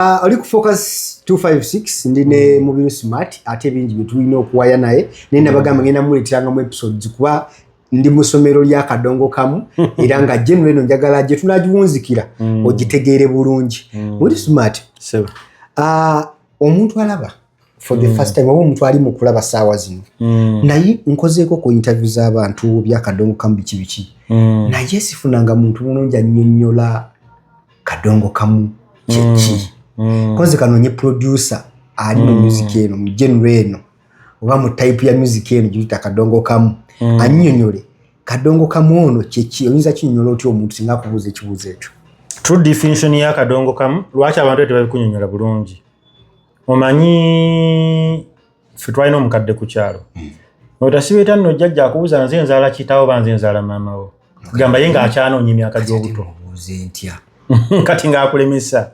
Oli ku Focus 256, ndi ne Mubiru Smart, ate bingi bye tulina okuwaya naye, naye nabagamba ngenda muleeteranga mu episodes kuba ndi mu ssomero lya Kadongo Kamu, era nga general eno njagala gye tunagiwunzikira ogitegeere bulungi. Mubiru Smart, Sebo. Omuntu alaba for the first time oba omuntu ali mu kulaba saawa zino, naye nkozeeko ku interview z'abantu byakadongo kamu biki biki, naye sifunanga muntu bulungi annyonnyola kadongo kamu kyeki. Koze kanoonye producer ali mu music eno, mu genre eno oba mu type ya music eno giyita kadongo kamu, annyonnyole kadongo kamu ono kyeki. Oyinza kinnyonnyola otya omuntu singa akubuuza ekibuuzo ekyo? True definition ya kadongo kamu, lwaki abantu tebabikunyonyola bulungi? Omanyi ffe twalina omukadde ku kyalo, otasibeeta nno jjajja akubuuza, nze nzaala kitaawo ba nze nzaala maama wo? Gamba ye ng'akyanoonya emyaka gy'obuto. Obuuze ntya? Kati ng'akulemesa.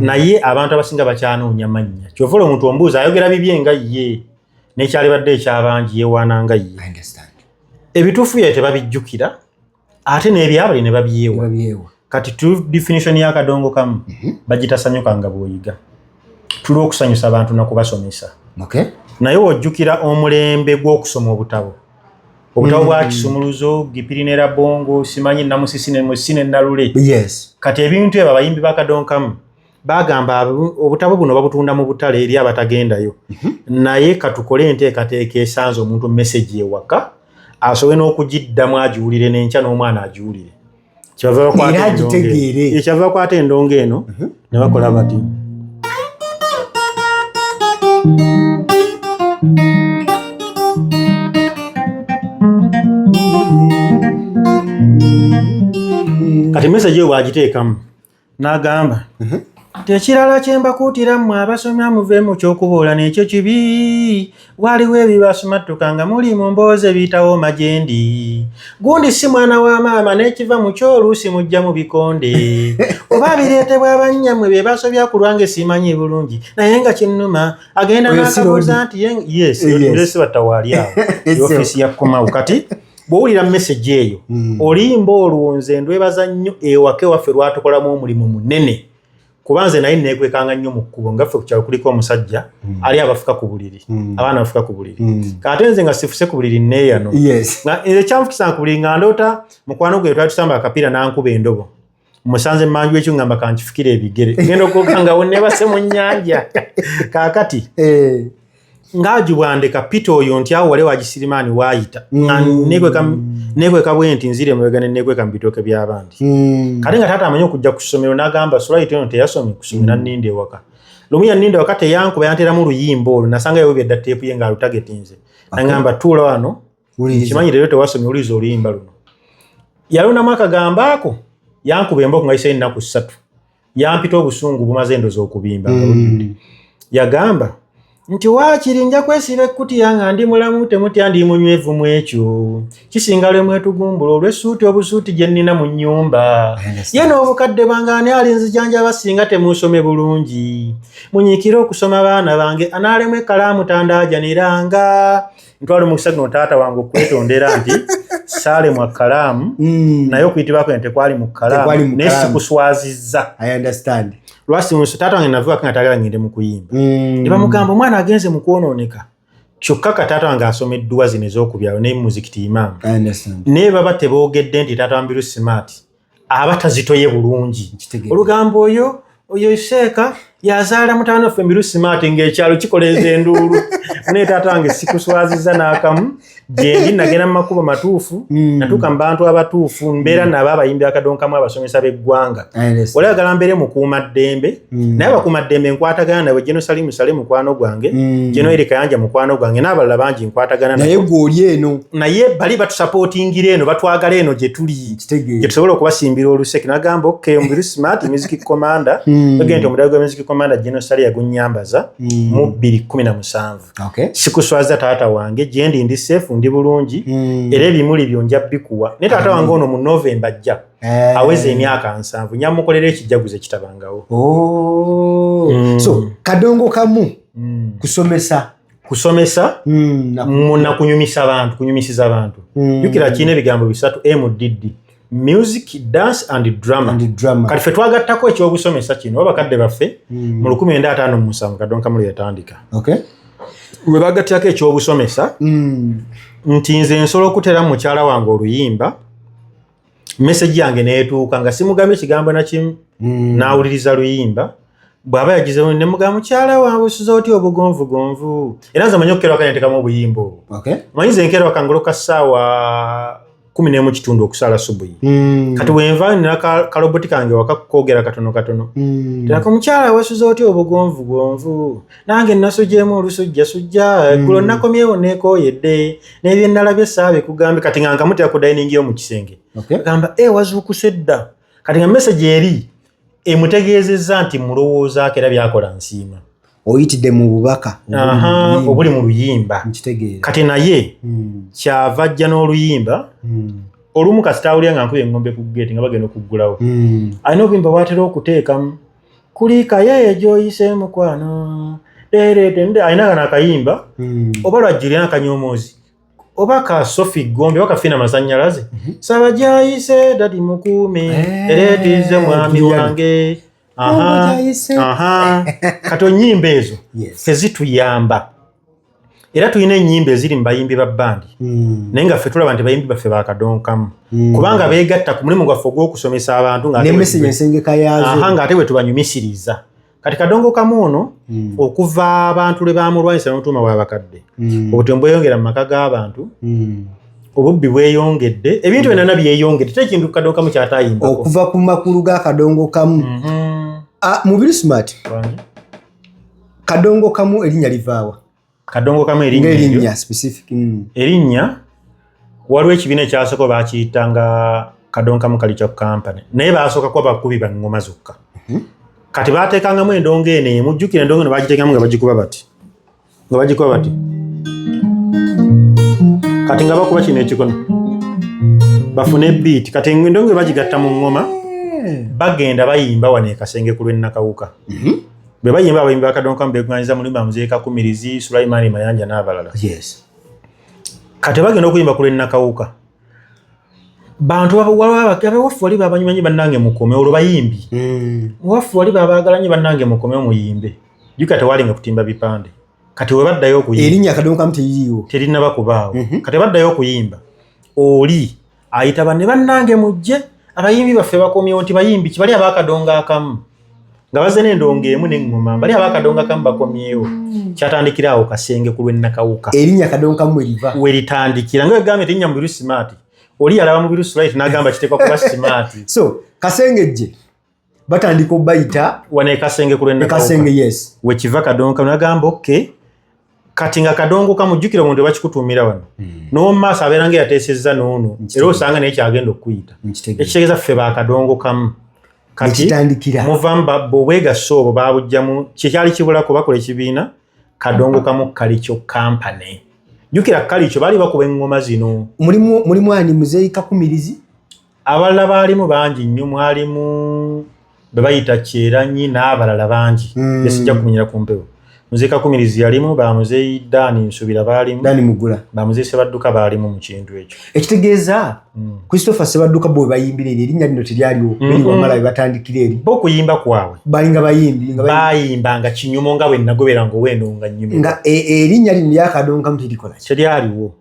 Naye abantu abasinga bakyanoonya mannya. Kyova ola omuntu ombuuza ayogera bibye nga ye n'ekyalibadde ekyabangi yeewaana nga ye. I understand. Ebituufu ye tebabijjukira, ate n'ebyabali ne babyewa. Babyewa. Kati true definition y'akadongo kamu bagitasanyuka nga bw'oyiga. Tuli okusanyusa abantu nakubasomesa. Naye wojjukira omulembe gw'okusoma obutabo, obutabo bwa Kisumuluzo, Gipirinera, Bongo, simanyi Namusisi ne Musine Nalule. Kati ebintu ebyo abayimbi bakadonkamu bagamba obutabo buno babutunda mu butale eri abatagendayo, naye katukole enteekateeka esanze omuntu message ewaka asobole n'okugiddamu, agiwulire n'enkya n'omwana agiwulire. Kyebava bakwata Era endongo eno. agitegeere. Kyebava bakwata endongo eno ne bakola bati. Kati message eyo bw'agiteekamu n'agamba nti ekirala kye mbakuutira mmwe abasomya, muve mu kyokuboola n'ekyo kibi. Waliwo ebibasumattuka nga muli mu mboozi ebiyitawo magendi. Gundi si mwana wa maama, n'ekiva mu kyo oluusi mujja mu bikonde oba bireetebwa abannyammwe bye basobya ku lwange, simanyi bulungi, naye nga kinnuma. Agenda Oyo si n'akabuuza Lodi. nti yes, Yes. yes, battawaali awo. Yes. Ofiisi ya komawo. Kati bw'owulira message eyo, oluyimba olwo nze ndwebaza nnyo ewaka ewaffe lwatukolamu omulimu munene, kuba nze naye neekwekanga nnyo mu kkubo. Nga ffe ku kyalo kuliko omusajja ali abafuka ku buliri, abaana bafuka ku buliri. Kate nze nga sifuse ku buliri, neeyano. Nga nze kyanfukisanga ku buliri nga ndoota mukwano gwe twali tusamba akapiira n'ankuba endobo, musanze manju ekyo, ngamba kankifukire ebigere, ngenda okwoka nga wonebase mu nnyanja. Kaakati ng'agibwandeka Peter oyo nti awo wali wagisirimaani waayita nga nekweka bwe nti nzire emabega ne nekweka mu bitooke by'abandi. Kate nga taata amanyi okujja ku ssomero n'agamba Sulaiti ono teyasomye ku ssomero, nanninda ewaka. Lumu yanninda ewaka, teyankuba, yanteeramu oluyimba olwo. Nasanga yawebya dda teepu ye ng'alutagetinze, nagamba, tuula wano. Wuliriza. Kimanyi leero tewasomye, owuliriza oluyimba luno. Yalondamu akagambo ako, yankuba emboko nga yisayo ennaku 3, yampita obusungu bumaze endozi okubimba nga bujjudde. Yagamba nti waakiri nja kwesiba ekkutiya nga ndi mulamu, temutya, ndi munywevu mu ekyo, kisinga lwe mwetugumbula olw'essuuti obusuuti gye nnina mu nnyumba. I understand. Ye n'obukadde bwange ani alinzijanjaba singa temuusome bulungi? Munyiikire okusoma baana bange, anaalemu ekkalaamu tandaajaniranga. Ntwala omukisa guno taata wange okwetondera nti saalemwa kkalaamu, naye okuyitibwako ente tekwali mu Tekwali kkalaamu, mu naye kkalaamu. sikuswazizza. I understand. Lwasi taata wange navuga nga tagala ngende mu kuyimba, ne bamugamba omwana agenze mu kwonooneka. Kyokka ka taata wange asoma edduwa zino ez'okubyalo ne muzikiti imaamu. I understand. Naye baba teboogedde nti taata wa Mubiru Smart aba tazitoye bulungi. Nkitegeera. Olugambo oyo seeka yazaala mutabani waffe Mubiru Smart, ng'ekyalo kikoleeza enduulu. Naye taata wange sikuswaziza n'akamu, gyendi nagenda mu makubo matuufu, natuuka mu bantu abatuufu, mbeera nabo abayimbi akadonkamu, abasomesa b'eggwanga. I understand. Oli agala mbeere mukuumaddembe, naye abakuumaddembe nkwatagana nabwe. Geno Salimu Sale mukwano gwange, Geno Eri Kayanja mukwano gwange, n'abalala bangi nkwatagana Naye nabo. gwe oli eno. Naye bali batusapootingira eno, batwagala eno gye tuli, Nkitegeera. gye tusobola okubasimbira oluseke. Nagamba okay, Mubiru Smart Music Commander. Ogenda nti omudala gwa Music Commander Geno Sale yagunyambaza mu 2017. Sikuswaza taata wange, gyendi ndi safe, ndi bulungi, era ebimuli byo nja bikuwa. Naye taata wange ono mu Novemba ajja aweza emyaka 70, nyamukolera ekijaguzo ekitabangawo. Oh. So kadongo kamu kusomesa. Kusomesa nakunyumisa abantu, kunyumisiza abantu. Jjukira kirina ebigambo bisatu, MDD, Music, dance and drama. And drama. Kati ffe twagattako ekyobusomesa kino, oba bakadde baffe mu 1957 Kadongo Kamu yatandika. We bagattako ekyobusomesa nti nze nsobola okuteera mukyala wange oluyimba, message yange neetuuka nga simugambye ekigambo nakimu, n'awuliriza luyimba. Bw'aba yagizeemu ne mugamba, "Mukyala wange, osuza otya obugonvugonvu?" Era nze manyi okukeera waka nentekamu obuyimba obwo. Manyi nze nkeera waka ngoloka ssaawa 11:15 okusaala subuyi. Kati wenva nina kaloboti kange waka koogera katono katono. Terako, "Mukyala, wasuza otya obugonvugonvu? Nange nasugyemu olusujjasujja. Eggulo nakomyewo neekooyedde n'ebyenalabye saabe kugambe." Kati nga nkamutera ku dining yo mu kisenge. Agamba, "E, wazuukuse dda." Kati nga message eri emutegeezezza nti mulowoozaako era byakola nsiima. Oyitidde mu bubaka Aha, obuli mu luyimba. Nkitegeera. Kati naye kyava ajja n'oluyimba olumu, kasita awulira nga nkuba engombe ku geeti nga bagenda okuggulawo. Alina obuyimba bwatera okuteekamu, "Kulikayo egyoyise mukwano deredende." Alina kano akayimba oba lwajjirina akanyomoozi oba ka Sophie Gombe oba kafina masanyalaze, "Saba gyayise dadi mukuume." "Ereetize mwami Juliana. wange." Mungu gyayise. Aha. Kati onyimba ezo tezituyamba, era tulina ennyimba eziri mu bayimbi ba bandi, naye nga ffe tulaba nti bayimbi baffe bakadonkamu kubanga beegatta ku mulimu gwaffe ogw'okusomesa abantu ng'ate Ne message, ensengeka yaazo. Aha, ng'ate bwe tubanyumisiriza. Kati kadongo kamu ono, okuva abantu lwe bamulwanyisa n'otuuma bwabakadde, obutemu bweyongera mu maka g'abantu, obubbi bweyongedde, ebintu byonna byeyongedde, te ekintu kadongo kamu kyatayimbako. Okuva ku makulu g'akadongo kamu. Ah, Mubiru Smart, Wangi. kadongo kamu erinnya livaawa? Kadongo kamu erinnya eryo, Ng'erinnya specific. Erinnya, waliwo ekibiina ekyasooka bakiyitanga Kadongo Kamu Culture Company, naye basooka kuba bakubi ba ŋŋoma zokka. Kati bateekangamu endongo eno emu. Jjukira endongo eno bagiteekamu nga bagikuba bati, nga bagikuba bati. Kati nga bakuba kino ekikono bafune beat. Kati endongo bagigatta mu ŋŋoma, bagenda bayimba wano ekasenge ku lw'ennakawuka. Bwe bayimba, abayimbi bakadongo kamu beguganyiza mulimu Amuzeyi Kakumirizi, Sulaimani Mayanja n'abalala. Kati bagenda okuyimba ku lw'ennakawuka, bantu abawaffe wali babanyumanyi, "Bannange mukome," olwo bayimbi. "Waffe wali babaagala nnyo, bannange mukome muyimbe." Jjuka tewalinga kutimba bipande. Kati we baddayo okuyimba, Erinnya kadongo kamu teririiwo. Terinaba kubaawo. Kati baddayo okuyimba, oli ayita banne, "Bannange mujje, abayimbi baffe bakomyewo." Nti bayimbi ki? Bali abakadongo akamu, nga bazze n'endongo emu n'eŋŋoma. Bali abakadongo akamu bakomyewo. Kyatandikira awo kasenge ku lw'ennakawuka. Erinnya kadongo kamu eriva. Weritandikira nga wegambye erinnya Mubiru Smart, oli yalaba Mubiru Slight n'agamba kiteekwa kuba Smart. So Kasengejje batandika obayita. Wano ekasenge ku lw'ennakawuka. Ekasenge, yes. Wekiva kadongo kamu. Nagamba okay, kati nga kadongo kamujjukira omuntu bakikutuumira wano n'omu maaso abeera nga yateesezza n'ono, era osanga naye kyagenda okukuyita. Nkitegeera. Ekitegeeza ffe bakadongo kamu. Kati Nekitandikira. Muvamu obwegasse obwo babugjamu kyekyali kibulako, bakola ekibiina Kadongo Kamu Culture Company. Jjukira Kalikyo baali bakuba eŋŋoma zino. Mulimu ani? Muzeeyi Kakumirizi? Abalala baalimu bangi nnyo, mwalimu be bayita Kyeranyi n'abalala bangi. Besijja kumenyera ku mpewo. Muzeeyi Kakumirizi yalimu, bamuzeeyi Daani Nsubira baalimu. Dani Mugula. Bamuzeeyi Sebadduka baalimu mu kintu ekyo. Ekitegeeza Christopher Sebadduka bwe bayimbira eri, erinnya lino teryaliwo. Beri wamala bwe batandikira eri. Bo okuyimba kwabwe balinga bayimbi nga bayimbanga kinyumo nga bwe nagobera nga owendo nga nnyumirwa. Nga erinnya lino lyakadongo kamu terikola ki? Teryaliwo.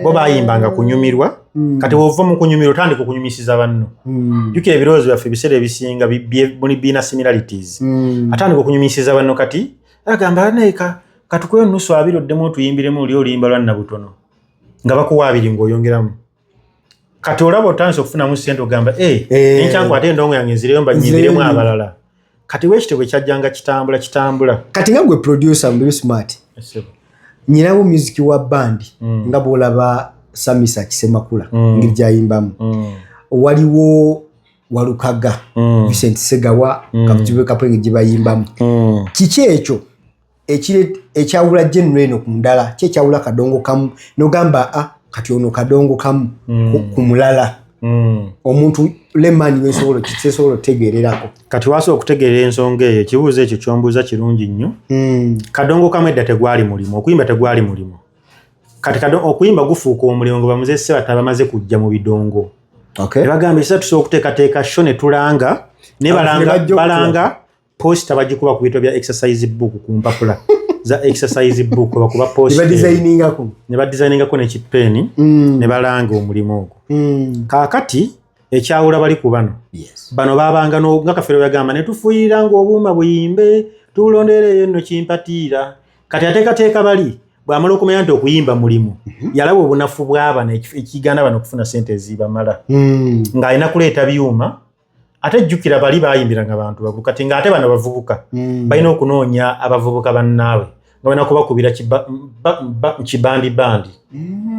Bo bayimbanga kunyumirwa. Kati bw'ova mu kunyumirwa, otandika okunyumisiza banno. Jjukira ebirowoozo byaffe ebiseera ebisinga muli biina similarities. Atandika okunyumisiza banno. Kati agamba naye katukuwe nusu abiri oddemu otuyimbiremu oli oluyimba lwa Nnabutono, nga bakuwa abiri ng'oyongeramu. Kati olaba otandise okufunamu ssente, ogamba, "Eh, Eh. enkya nkwate endongo yange nzireyo mbanyimbiremu Nzireyo. abalala." Kati wekityo bwe kyajjanga kitambula kitambula. Kati nga gwe producer Mubiru Smart, nyinawo music wa band, nga bwolaba Samisa Kisemakula, engeri gyayimbamu. Waliwo Walukaga, Vincent Segawa, Kabukibe Kapwenge gye bayimbamu. Kiki ekyo ekyawula genre eno ku ndala? Ki ekyawula kadongo kamu nogamba, "A, kati ono kadongo kamu," ku mulala omuntu lemani wensobola kyesobola otegeererako? Kati wasobola okutegeerera ensonga eyo. Ekibuuzo ekyo kyombuuza kirungi nnyo. Kadongo kamu edda tegwali mulimu, okuyimba tegwali mulimu. Kati okuyimba gufuuka omulimu nga bamuze Sebatta bamaze kujja mu bidongo. Ne bagamba, ekisa tusobola okuteekateeka show ne tulanga ne Abantu ne balanga bajja okutula. Balanga poster, bagikuba ku bito bya exercise book, ku mpapula za exercise book bakuba ne poster, badesigningako. Ne badesigningako nekipeeni ne balanga omulimu ogwo. Kaakati ekyawula bali ku bano, bano babanga nga Kafeero yagamba, ne tufuuyirira ng'obuuma buyimbe, tulondereyo nno kimpatiira. Kati ateekateeka bali bw'amala okumanya nti okuyimba mulimu, yalaba obunafu bw'abano, ekiganda bano okufuna sente ezibamala, ng'alina kuleeta byuma. Ate jjukira bali bayimbiranga bantu bakulu, kati ng'ate bano bavubuka, balina okunoonya abavubuka bannaabwe nga balina kubakubira kibandi bandi.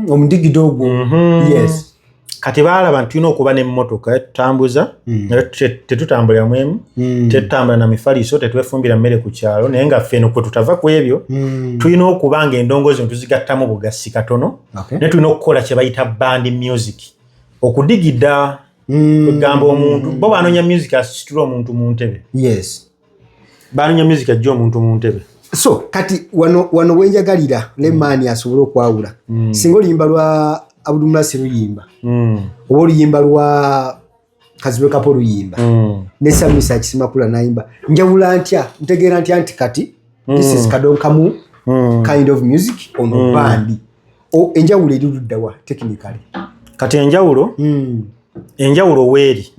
Omudigido ogwo. Kati baalaba nti tulina okuba n'emmotoka etutambuza, naye tetutambuliramu emu, tetutambula na mifaliso, tetwefumbira mmere ku kyalo, naye nga ffe eno kwe tutava ku ebyo, tulina okuba nga endongo zino tuzigattamu bugasi katono, naye tulina okukola kye bayita band music, okudigida. Kwegamba omuntu bo banoonya music asitula omuntu mu ntebe. Banoonya music ajja omuntu mu ntebe. So kati wano wenjagalira lemaani asobole okwawula, singa oluyimba lwa Abdulmulasi luyimba oba oluyimba lwa Kazibwe Kapo luyimba ne Samisa Kisimakula nayimba, njawula ntya, ntegeera ntya nti kati this is kadonkamu kind of music, ono bandi? Enjawulo eri luddawa technically? Kati enjawulo, enjawulo weeri,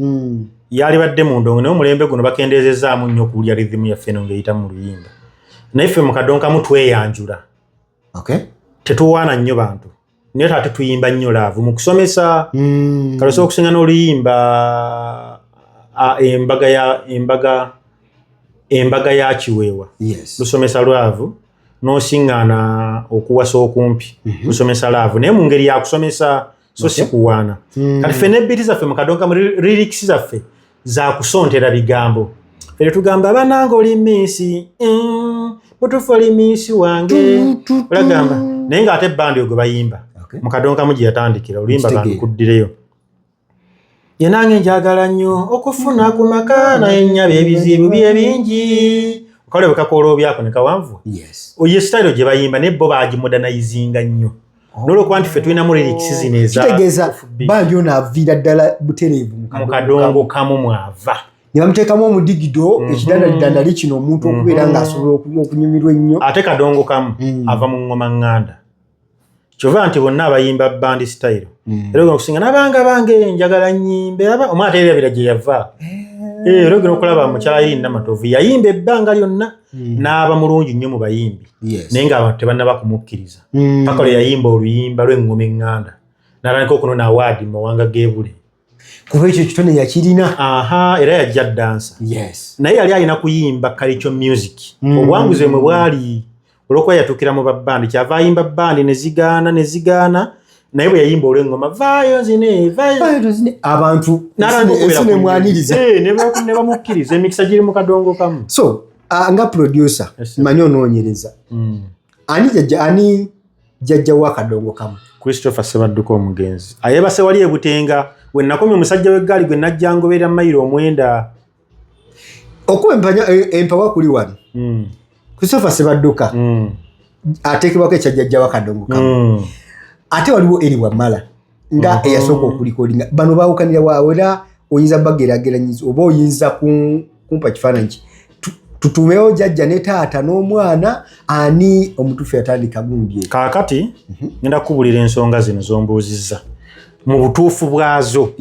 yalibadde mu ndongo, naye omulembe guno bakendeezezaamu nnyo okuwulya rhythm yaffe eno ng'eyita mu luyimba. Naye ffe mu kadonkamu tweyanjula, tetuwaana nnyo bantu, naye ate tuyimba nnyo love mu kusomesa. Kale osobola okusinga n'oluyimba embaga ya embaga ya Kiweewa, lusomesa love, n'osiŋŋaana okuwasa okumpi, lusomesa love, naye mu ngeri ya kusomesa, so si kuwaana. Kati ffe ne beat zaffe mu kadonkamu, lyrics zaffe zakusontera bigambo. Ffe tugamba, "Banange oli miss, mutuufu oli miss wange," olagamba, naye ng'ate bandi ogwe bayimba mu kadonkamu gye yatandikira oluyimba. Nkitegeera. Kankuddireyo. Ye nange njagala nnyo okufuna ku maka, naye nnyaba ebizibu bye bingi. Okale bwe kakooloobyako ne kawanvu. Oyo style gye bayimba, naye bo bagimodernizinga nnyo, nolwokuba nti ffe tulinamu lyrics zino eza Kitegeeza FB. bandi ono aviira ddala butereevu mu mu kadongo kamu mwava. Ne bamuteekamu omudigido, ekidandalidandali kino, omuntu okubeera ng'asobola okunyumirwa ennyo. Ate kadongo kamu ava mu ngoma ŋŋanda, kyova nti bonna abayimba band style, era ogenda okusinga nabanga bange njagala nyimbe aba omwana tererabira gye yava. Era ogenda okulaba mukyala Irene Namatovu yayimba ebbanga lyonna n'aba mulungi nnyo mu bayimbi, naye ng'abantu tebannaba kumukkiriza, paka lwe yayimba oluyimba lw'eŋŋoma eŋŋanda n'atandika okunona award mu mawanga g'ebule. Kuba ekyo ekitone yakirina. Aha, era yajja dansa. Naye yali alina kuyimba culture music. Obuwanguzi mwe bwali olwokuba yatuukira mu babbandi, kyava ayimba bandi ne zigaana ne zigaana, naye bwe yayimba olw'eŋŋoma, "Vaayo nzine, vaayo," Abantu n'atandika okubeera ensi ku nemwaniriza. Ne bamukkiriza. Emikisa giri mu kadongo kamu. So nga producer, Yes, sir. manyi onoonyereza, ani jjajja wa kadongo kamu? Christopher Sebadduka omugenzi ayebase wali ebutenga we nakomye omusajja w'eggaali gwe najja ngoberera mayiro 9. Okuba empawa kuli wano, Christopher Sebadduka ateekebwako ekya jjajja wa kadongo kamu, ate waliwo Eri Wamala nga eyasooka okurecordinga. Bano bawukanira waawe, era oyinza bagerageranyiza oba oyinza kumpa kifaananyi ki? Tutumewo jjajja ne taata n'omwana, ani omutuufu yatandika gundi eyo? Kaakati ngenda kukubulira ensonga zino z'ombuuzizza mu butuufu bwazo.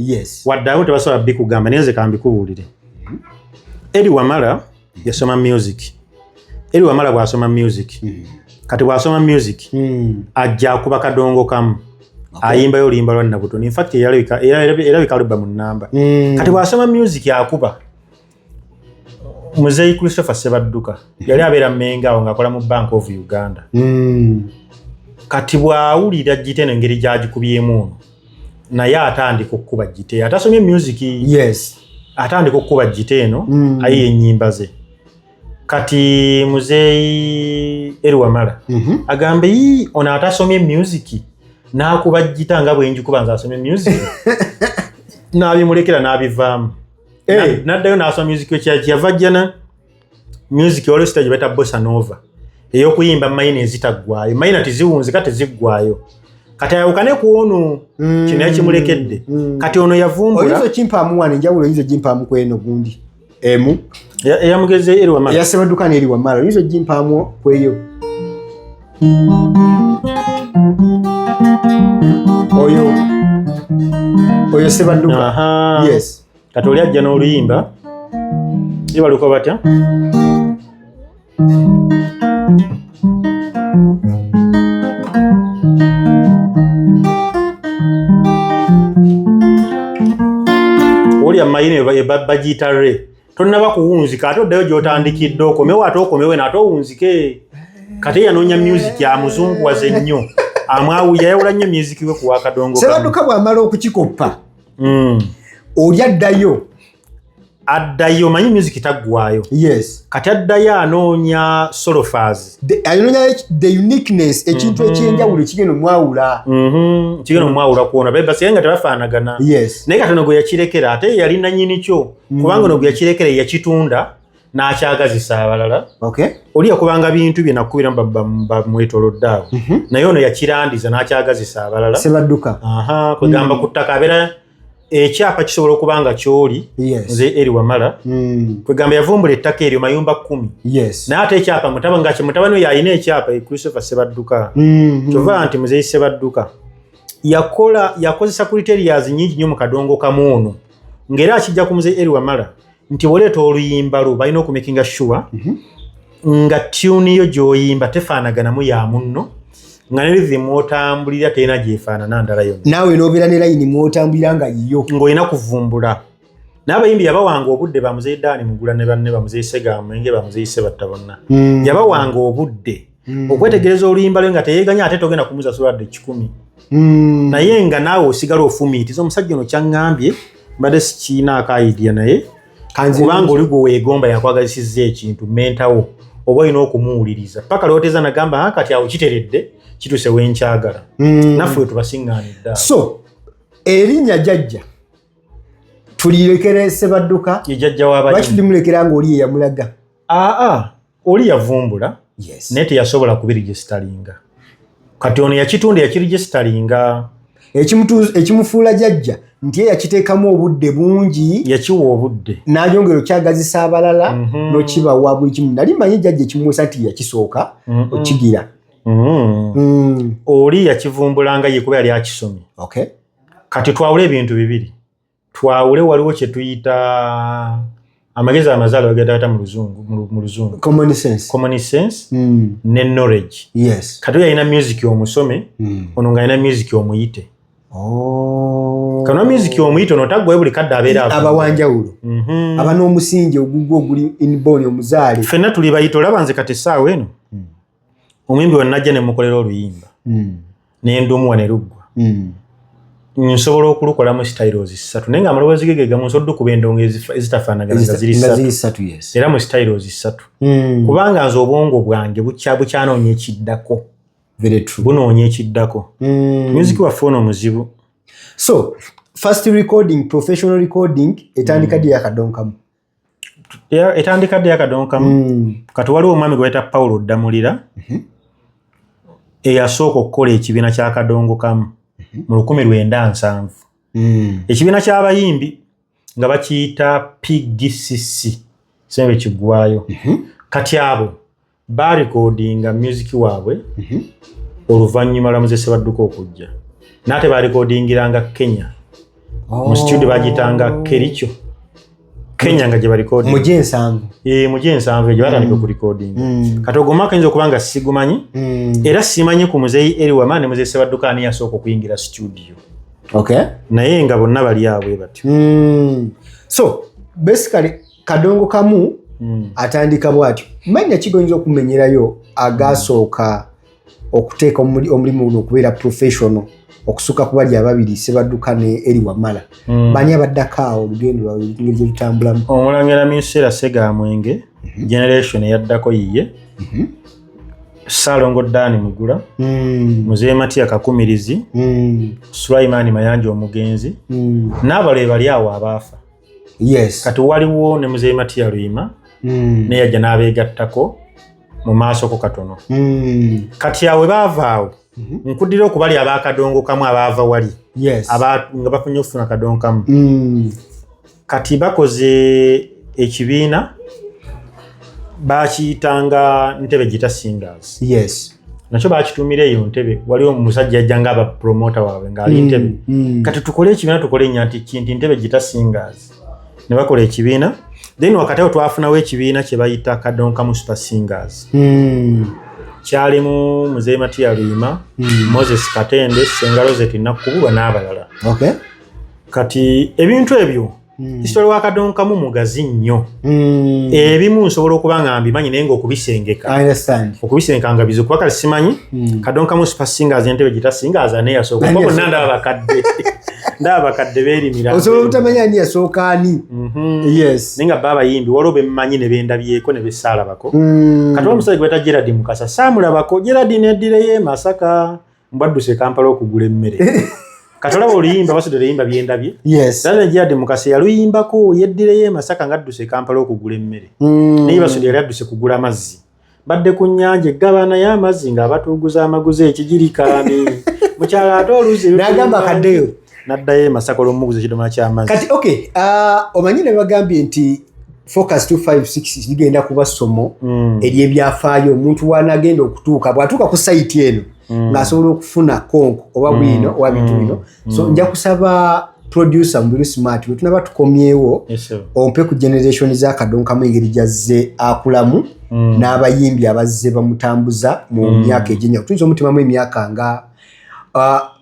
Wadde abo tebasobola bikugamba, naye nze kambikubuulire. Eri Wamala yasoma music. Eri Wamala bw'asoma music, kati bw'asoma music, ajja akuba kadongo kamu, ayimbayo oluyimba lwa Nabutoni, infact erabika album namba. Kati bw'asoma music akuba, Muzeeyi Christopher Sebadduka yali abeera Mmengo awo ng'akola mu Bank of Uganda. Kati bw'awulira gita eno engeri gy'agikubyemu ono, naye atandika okukuba gita, atasomye music, atandika okukuba gita eno, ayiye ennyimba ze. Kati muzeeyi Eri Wamala agambe, "Yii, ono atasomye music n'akuba gita nga bwenjikuba nze asomye music," n'abimulekera n'abivaamu. N'addayo n'asoma music. Kyeyava ajjana music, waliwo sita gye bayita bossa nova, ey'okuyimba minor ezitaggwayo, minor teziwunzika, teziggwayo. Kati ayawukane ku ono, kino yakimulekedde. Kati ono yavumbula. Oyinza okimpaamu wano enjawulo, oyinza ogimpaamu ku eno gundi emu? Eyamugezi eri Wamala. Eya Ssebadduka n'eri Wamala, oyinza ogimpaamu kweyo? Oyo Ssebadduka. Yes. Kati oli ajja n'oluyimba ibaluka batya? Oli amayini bagiyita re, tonnaba kuwunzika, ate oddayo gy'otandikidde, okomewo, ate okomewo eno, ate owunzike. Kati yanoonya music amuzunguwaze nnyo, amwawu, yayawula nnyo music we kuwa Kadongo. Ssebadduka bw'amala okukikoppa, oli addayo. Addayo, manyi music taggwayo. Kati addayo anoonya solfas. Anoonya the uniqueness, ekintu ekyenjawulo ekigenda omwawula. Kigenda omwawula kwona basigaye nga tebafaanagana. Naye katono gwe yakirekera, ate yali nanyini kyo, kubanga ono gwe yakirekera yakitunda n'akyagazisa abalala. Oli yakubanga bintu bye nakubiramu bamwetolodde awo, naye ono yakirandiza n'akyagazisa abalala. Sebadduka. Aha, kwegamba ku ttaka abeera ekyapa kisobola okuba nga kyoli nze eri Wamala. Kwegamba yavumbula ettaka eryo mayumba 10. Naye ate ekyapa nga mutabani we yalina ekyapa, Christopher Sebadduka. Kyova nti Muzeeyi Sebadduka yakola, yakozesa criterias nyingi nnyo mu Kadongo Kamu ono, ng'era akijja ku Muzeeyi Eri Wamala nti bw'oleeta oluyimba lwo, balina okumakinga sure nga tune yo gy'oyimba tefaanaganamu ya munno, nga ne rhythm mw'otambulira terina gyefaanana ndala yonna. Naawe n'obeera ne layini mw'otambulira nga yiyo. Ng'olina kuvumbula. N'abayimbi yabawanga obudde, ba Muzeeyi Daani Mugula ne banne, ba Muzeeyi Segamwenge, ba Muzeeyi Sebatta bonna, yabawanga obudde okwetegereza oluyimba lwe nga teyeeganya, ate togenda kumusasula wadde 100. Naye nga naawe osigala ofumiitiza, omusajja ono kyaŋŋambye mbadde sikiinaako idea, naye kubanga oli gwe weegomba yakwagazisizza ekintu, mentawo oba olina okumuwuliriza paka lwoteza nagamba, "Ah, kati awo kiteredde, kituuse wenkyagala." Naffe wetubasiŋŋaanidde awo. So erinnya jajja tulirekere Sebadduka? Ye jajja Lwaki w'abayimbi. tulimulekera ngaoli ye yamulaga? Aa, oli yavumbula, naye teyasobola kubiregisteringa. Kati ono yakitunda, yakiregisteringa. Ekimufuula jajja nti ye yakiteekamu obudde bungi. Yakiwa obudde. N'ayongera okyagazisa abalala n'okibawa buli kimu. Nali manyi jajja ekimuwesa nti yakisooka okigira. Oli yakivumbulanga ye kuba yali akisomye. Kati twawule ebintu bibiri, twawule. Waliwo kye tuyita amagezi amazaale, bagenda bata mu luzungu, mu luzungu Common sense. Common sense ne knowledge. Kati oyo alina music omusome, ono ng'alina music omuyite. Kano music omuyite ono taggwayo, buli kadde abeera aba avumbula. Wanjawulo. Aba n'omusingi ogugwo oguli inborn, omuzaale. Ffenna tuli bayite. Olaba nze kati essaawa eno, omuyimbi we najja ne mukolera oluyimba, nendumuwa ne luggwa, nsobola okulukola mu styles ssatu, naye nga amaloboozi ge gegamu, nsobola okuba endongo ezitafaanagana nga ziri Nga ssatu. ziri ssatu, yes. Era mu styles ssatu, kubanga nze obwongo bwange bukyanoonya ekiddako. Very true. Bunoonya ekiddako. Music waffe ono muzibu. So first recording, professional recording etandika ddi yakadonkamu? Etandika ddi yakadonkamu? Kati waliwo omwami gwe bayita Paulo Ddamulira, eyasooka okukola ekibiina kya Kadongo Kamu mu 1970. Ekibiina ky'abayimbi nga bakiyita PGCC, sembe kiggwayo. Kati abo barekodinga music waabwe oluvannyuma lwa Muzee Sebadduka okujja, naate barekodingiranga Kenya mu studio bagiyitanga Kericho Kenya, nga gye barekodinga. Mu gyensanvu. Mu gyensanvu egyo batandika okurekodinga. Kati ogwo omwaka ayinza okuba nga sigumanyi, era simanyi ku Muzeeyi Eri Wama ne Muzeeyi Sebadduka ani yasooka okuyingira studio, naye nga bonna bali abwe batyo. So basically Kadongo Kamu atandika bw'atyo. Mannya kigoyinza okumenyerayo agasooka okuteeka omulimu guno okubeera professional okusukka ku bali ababiri, Sebadduka ne Eri Wamala? Bani abaddako awo, olugendo lwabwe engeri gye lutambulamu? Omulangira Minsera Segamwenge, generation eyaddako yiye, Saalongo Daani Mugula, Muzeeyi Matiya Kakumirizi, Sulaimaani Mayanja omugenzi, n'abalala bali awo abaafa. Kati waliwo ne Muzeeyi Matiya Luyima, naye yajja n'abeegattako mu maasoko katono. Kati awe baava awo. Nkuddira okubali abakadongo kamu abaava wali nga bafunye okufuna kadongo kamu. Kati bakoze ekibiina bakiyitanga Ntebe Guitar Singers. Nakyo bakitumira eyo Ntebe, waliwo omusajja ajja nga abapromota waabwe ng'ali Ntebe. Kati tukole ekibiina, tukole enya nti kinti Ntebe Guitar Singers, ne bakola ekibiina. Then wakati awo twafunawo ekibiina kye bayita Kadonkamu Super Singers. Kyalimu Muzeyi Matiya Luyima, Moses Katende, Senga Rosette Nakkubulwa n'abalala. Kati ebintu ebyo, history wa Kadonkamu mugazi nnyo. Ebimu nsobola okuba nga mbimanyi, naye ngaokubisengeka I understand. okubisengeka nga bizibu, kuba kale simanyi Kadonkamu Super Singers, Entebe Guitar Singers, ani yasooka, Ani kuba bonna yasooka? Ndaba bakadde beerimira. Osobola obutamanya ani yasooka ani. Naye nga ba abayimbi waliwo bemmanyi ne bendabyeko ne besaalabako. Kati omusajja gwe bayita Gerard Mukasa saamulabako. Gerard neddireyo e Masaka, mbwadduse e Kampala okugula emmere. Kati olaba oluyimba basudde oluyimba byendabye. Era ne Gerard Mukasa yaluyimbako, yeddireyo e Masaka ng'adduse e Kampala okugula emmere. Naye Basudde yali adduse kugula mazzi. Badde ku nnyanja eggabana y'amazzi ng'abatuuguza amaguzi ekigirikaani mukyalo, ate oluzzi N'agamba akaddeyo. N'addayo e Masaka olw'omuguza ekidomola ky'amazzi. Kati okay, omanyi ne bagambye nti Focus 256 ligenda kuba ssomo ery'ebyafaayo. Omuntu w'anaagenda okutuuka, bw'atuuka ku site eno, ng'asobola okufuna konko oba bwino oba bintu bino. So nja kusaba producer Mubiru Smart, bwe tunaba tukomyewo, Yes, sir. ompe ku generation z'akadonkamu, engeri gyazze akulamu n'abayimbi abazze bamutambuza mu myaka egyenjawulo. Tuyinza omutemamu emyaka nga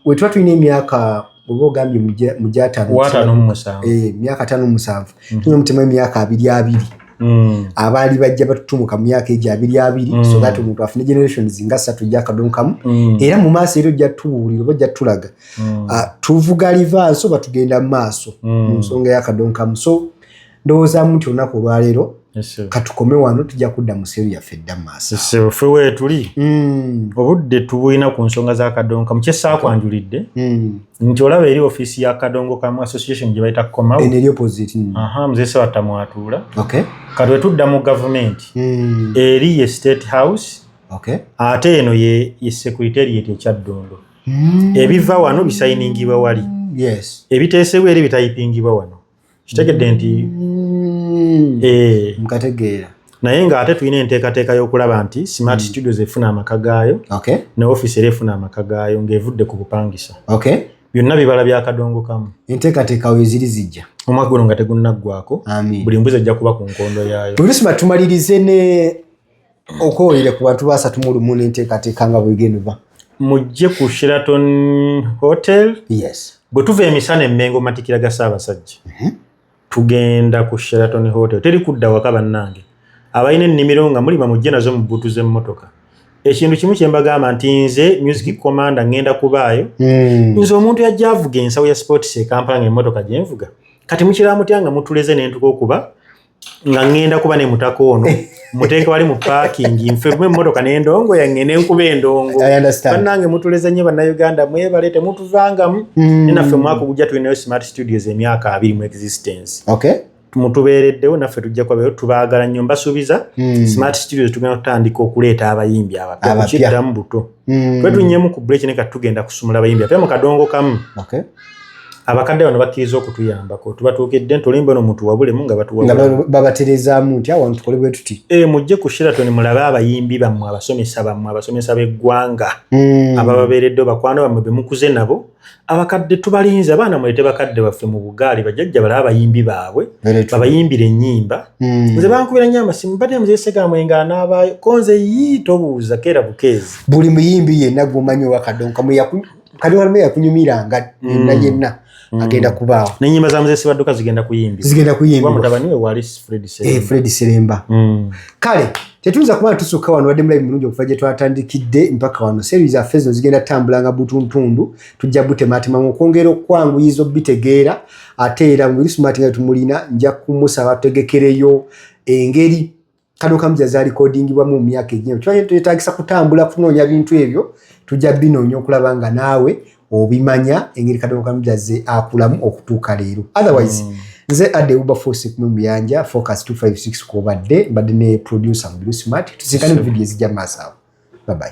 we tuba tulina emyaka, oba ogambye mu gyataano, 57. Myaka 57, tulina omutema emyaka 2020, abaali bajja batutumuka mu myaka egyo 2020, so that omuntu afune generations nga ssatu gyakadonkamu. Era mu maaso era ojja tubuulira oba ojja tulaga, tuvuga reverse oba tugenda mu maaso mu nsonga y'akadonkamu. So ndowoozaamu nti olunaku olwaleero Yes, sir. katukome wano, tujja kudda mu seru yaffe edda mu maaso. Sebo, ffe weetuli, obudde tubulina ku nsonga za kadonkamu. Kyesaakwanjulidde nti olaba eri ofiisi ya Kadongo Kamu Association gye bayita Komawo. Eno eri opposite. Aha, Muzeyi Sebatta mwatuula. Kati wetudda mu gavumenti, eri ye State House, ate eno ye secretariat ekyaddondo. Ebiva wano bisayiningibwa wali, ebiteesebwa eri bitayipingibwa wano. Kitegedde nti Nkategeera. Naye ng'ate tulina enteekateeka y'okulaba nti Smart Studios efuna amaka gaayo, ne ofiisi era efuna amaka gaayo ng'evudde ku bupangisa. Byonna bibala bya Kadongo Kamu. Enteekateeka we ziri zijja. Omwaka guno nga tegunnaggwako, Amiina. buli mbuzi ejja kuba ku nkondo yaayo. Bulisima, tumalirize ne okwolere ku bantu 31 n'enteekateeka nga bwegenda oba. Mujje ku Sheraton Hotel. Bwe tuva emisana emmengo matikira ga Ssaabasajja, tugenda ku Sheraton Hotel. Teri kudda waka bannange. Abalina ennimiro nga mulima, mujje nazo mu buutu z'emmotoka. Ekintu kimu kye mbagamba nti nze Music Commander ngenda kubaayo. Nze omuntu yajja avuga ensawo ya sports e Kampala ng'emmotoka gye nvuga. Kati mukira mutya nga mutuleze nentuka okuba nga ŋŋenda kuba ne mutaka ono, muteeke wali mu parking, nfe emmotoka n'endongo yange nenkuba endongo. I understand. Bannange, mutuleze nnyo. Bannayuganda mwebale, temutuvangamu. Ne naffe omwaka ogujja tulinayo Smart Studios emyaka 20 mu existence. Mutubeereddewo, naffe tujja kubabeewo. Tubaagala nnyo, mbasuubiza. Smart Studios tugenda kutandika okuleeta abayimbi abapya. Abapya. Kukiddamu buto. Twetunyemu ku break, ne kati tugenda kusumula abayimbi abapya mu Kadongo Kamu. Abakadde bano bakkiriza okutuyambako, tubatuukidde nti olimba ono mutuwabulemu nga Nga batuwabula. Babaterezaamu nti awantu tukole bwe tuti. E, mujje ku Sheraton mulabe abayimbi bammwe, abasomesa bammwe, abasomesa b'eggwanga abababeereddewo, bakwano bammwe be mukuze nabo. Abakadde tubalinze. Abaana mulete bakadde baffe mu bugaali, bajjajja balabe abayimbi baabwe, Very true. babayimbire ennyimba. Nze bankubira nnyo amasimu, badde Muzeyi Segamwe anaabaayo ko? Nze yii, tobuuza, keera bukeezi. Buli muyimbi yenna gwomanyi owa Kadonkamu Kadonkamu yakunyumiranga yenna yenna agenda kubaawo. N'ennyimba za Muzeyi Sebadduka zigenda kuyimbibwa. Zigenda Kuba kuyimbibwa. mutabani we wali Fred Seremba. Fred Seremba. Kale tetuyinza kuba tusukka wano. Wadde mulabi mulungi, okuva gye twatandikidde mpaka wano, series zaffe zino zigenda tutambulanga butuntundu, tujja butematemamu okwongera okwanguyiza obitegeera. Ate era Mubiru Smart nga tumulina, nja kumusaba tutegekereyo engeri kano kamuja zalikodingibwamu mu myaka egyo. Kiba twetagisa kutambula kunoonya bintu ebyo, tujja binoonya okulaba nga naawe obimanya engeri kano kamuja ze akulamu okutuuka leero. Otherwise, nze Adde Uba Force kume Muyanja, Focus 256 kwobadde, mbadde ne producer Mubiru Smart. Tusinkane mu video ezijja mu maaso awo. Bye bye.